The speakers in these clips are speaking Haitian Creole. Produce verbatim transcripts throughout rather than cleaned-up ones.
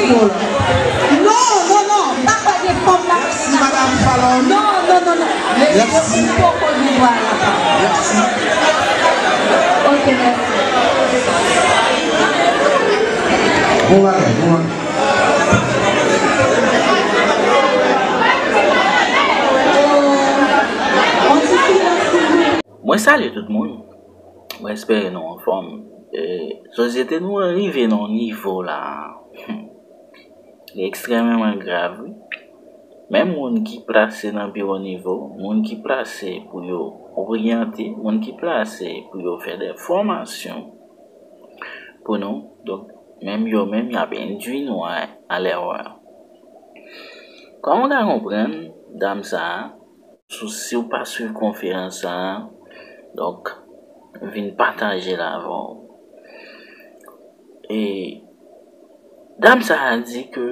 Mèsi. Non, non, non, m pa kwè gen fanm la. Mèsi, Madame Falon. Non, non, non, non. Mèsi. Mesye, ou poko gen dwa la. Mèsi. Ok, mèsi. Bon bagay, bon bagay. Mwen salye tout moun. Mwen espere nou anfòm. E, sosyete nou an rive nan yon nivo la. Li ekstrèmeman grav, wi. Menm moun ki plase nan pi wo nivo, moun ki plase pou yo oryante, moun ki plase pou yo fè de fòmasyon pou nou, donk, menm yo menm, y ap endwi nou a, a lèrè. Kòman w ka konprann dam sa a, sou, si w pa swiv konferans sa a, donk, vin pataje l avè w. E dam sa a di ke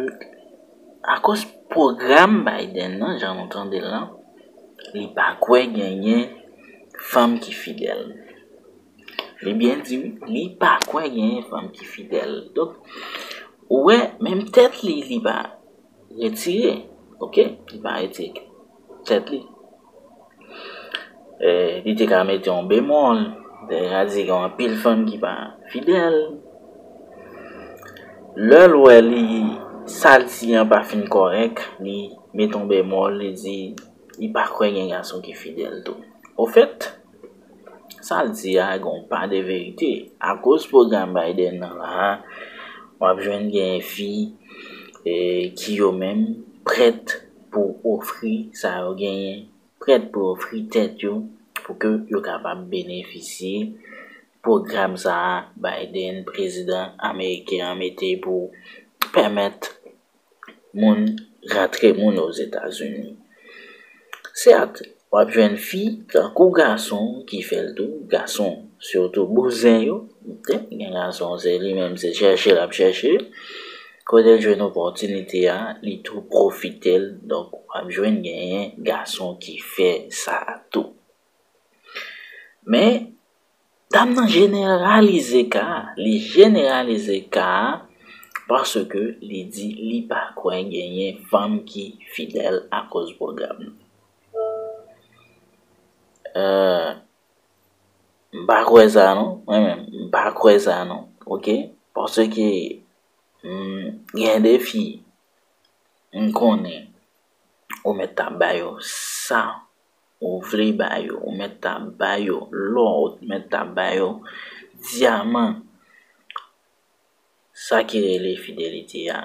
akoz pwogram Biden nan, jan nou tande l lan, li pa kwè genyen fanm ki fidèl. Li byen di, wi, li pa kwè genyen fanm ki fidèl. Donk, ou wè, menm tèt li, li pa retire, ok? Li pa retire tèt li. E, li te ka mete yon bemòl, li te ka di gen anpil fanm ki pa fidèl. Lè l wè li, sa l di an pa fin kòrèk, li mete yon bemòl, li di li pa kwè gen gason ki fidèl tou. Ofèt, sa l di a gen yon pa de verite. Akoz pwogram Biden nan la a, w ap jwenn gen fi, e, ki yo menm prèt pou ofri sa yo genyen, prèt pou ofri tèt yo, pou ke yo kapab benefisye pwogram sa a Biden, prezidan ameriken an, mete pou pèmèt moun rantre moun Ozetazini. Sèt, w ap jwenn fi tankou gason ki fè l tou, gason, sitou bouzen yo, ok? Gen gason, se li menm, se chèche l ap chèche. Kote l jwenn opòtinite a, li tou pwofite l. Donk, w ap jwenn genyen gason ki fè sa tou. Men, dam nan jeneralize ka a, li jeneralize ka a, paske li di li pa kwè genyen fanm ki fidèl akoz pwogram nan. Euh, m pa kwè sa non, mwen menm, m pa kwè sa non, ok? Paske, mm, gen de fi, m konnen, ou mèt ta ba yo sa ou vle ba yo, ou mèt ta ba yo lò, ou mèt ta ba yo dyaman. sa ki rele fidelite a,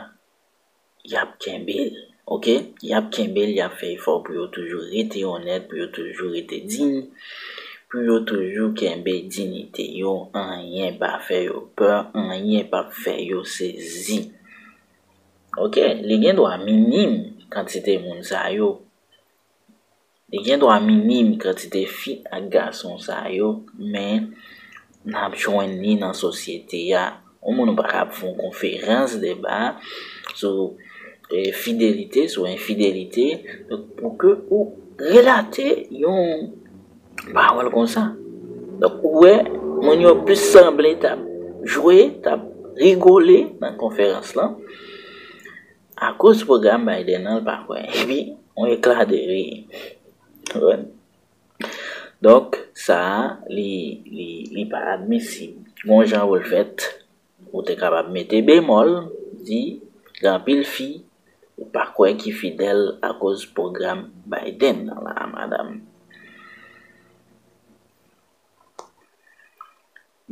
y ap kenbe l, oke? Y ap kenbe l, y ap fè efò pou yo toujou rete onèt, pou yo toujou rete diy, pou yo toujou kenbe diyite yo, anyen pa fè yo pè, anyen p ap fè yo sezi. Oke, li gen dwa minim kantite moun sa yo. Li gen dwa minim kantite fi ak gason sa yo, men n ap jwenn li nan sosyete a. Yon moun ou pa ka ap fè yon konferans deba sou, eh, fidelite, sou enfidelite, pou ke ou relate yon pawòl konsa. Donk, ou wè, moun yo plis sanble t ap jwe, t ap rigole nan konferans lan. Akoz pwogram Biden nan, l pa kwè. Epi, yon ekla de ri. Donk, sa a, li, li, li pa admisib. Gon jan pou l fèt, ou te kapab mete bemòl, di, gen anpil fi, ou pa kwè ki fidèl akoz pwogram Biden nan la, madanm.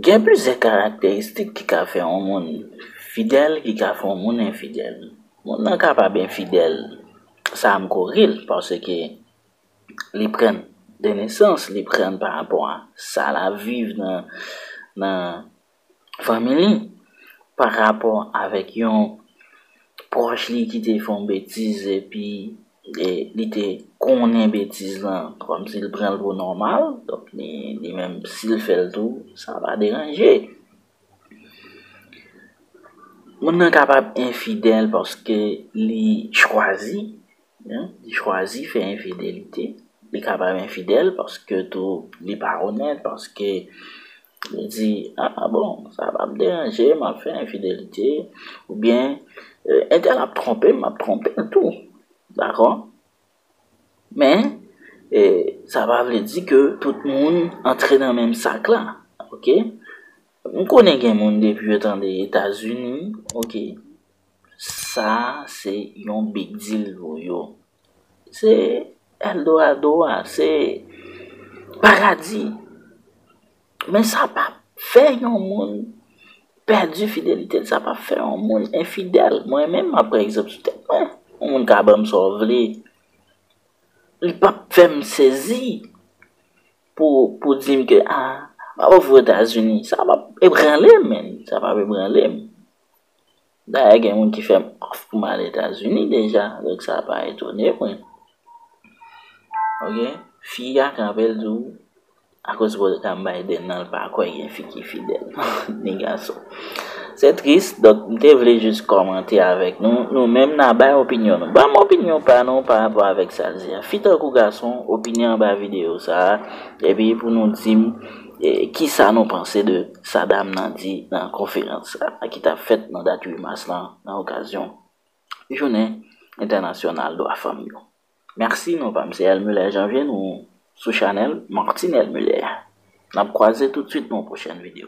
Gen plizyè karakteristik ki ka fè yon moun fidèl, ki ka fè yon moun enfidèl. Moun nan kapab enfidèl, sa m kore l, paske li pran de nesans, li pran pa rapò a sa l ap viv nan, nan fanmi li, pa rapò avèk yon pwòch li ki te fè yon betiz epi, e, li te konnen betiz lan, kòmsi l pran l pou nòmal, donk li, li menm, si l fè l tou, sa pa deranje. Moun nan kapab enfidèl paske li chwazi, hein, li chwazi fè enfidelite. Li kapab enfidèl paske tou li pa onèt, paske li di, ah, bon, sa p ap deranje, m ap fè enfidelite, oubyen, eh, entèl ap twonpe m, m ap twonpe l tou. Dakò? Men, eh, sa pa vle di ke tout moun antre nan menm sak la, oke? M konnen gen moun depi yo tande Etazini, oke? Sa se yon big deal pou yo. Se Eldorado a, se paradi. Men sa p ap fè yon moun pèdi fidelite l, sa p ap fè yon moun enfidèl. Mwen menm, m ap pran egzanp sou tèt mwen. Yon moun ka ban m sa w vle, li p ap fè m sezi pou, pou di m ke, ah, m ap ofri w Etazini. Sa p ap ebranle m, menn. Sa p ap ebranle m. Dayè, gen moun ki fè m òf pou m al Etazini deja, donk sa pa etone mwen. Oke? Fi a kanpe l di w, akoz pwogram Biden nan, l pa kwè gen fi ki fidèl, ni gason. Se tris, donk, m te vle jis kòmante avèk nou. Nou menm, n a bay opinyon nou. Ban m opinyon pa nou pa rapò avèk sa l di a. Fi tankou gason, opinyon anba videyo sa a. Epi pou nou di m, e, kisa nou panse de sa dam nan di nan konferans sa a, ki t ap fèt nan dat uit mas lan, nan okazyon Jounen Entènasyonal Dwa Fanm yo. Mèsi, non pa m se Elmuller Janvier, nou sou chanèl Martine Elmuller. N ap kwaze toutswit nan yon pwochèn videyo.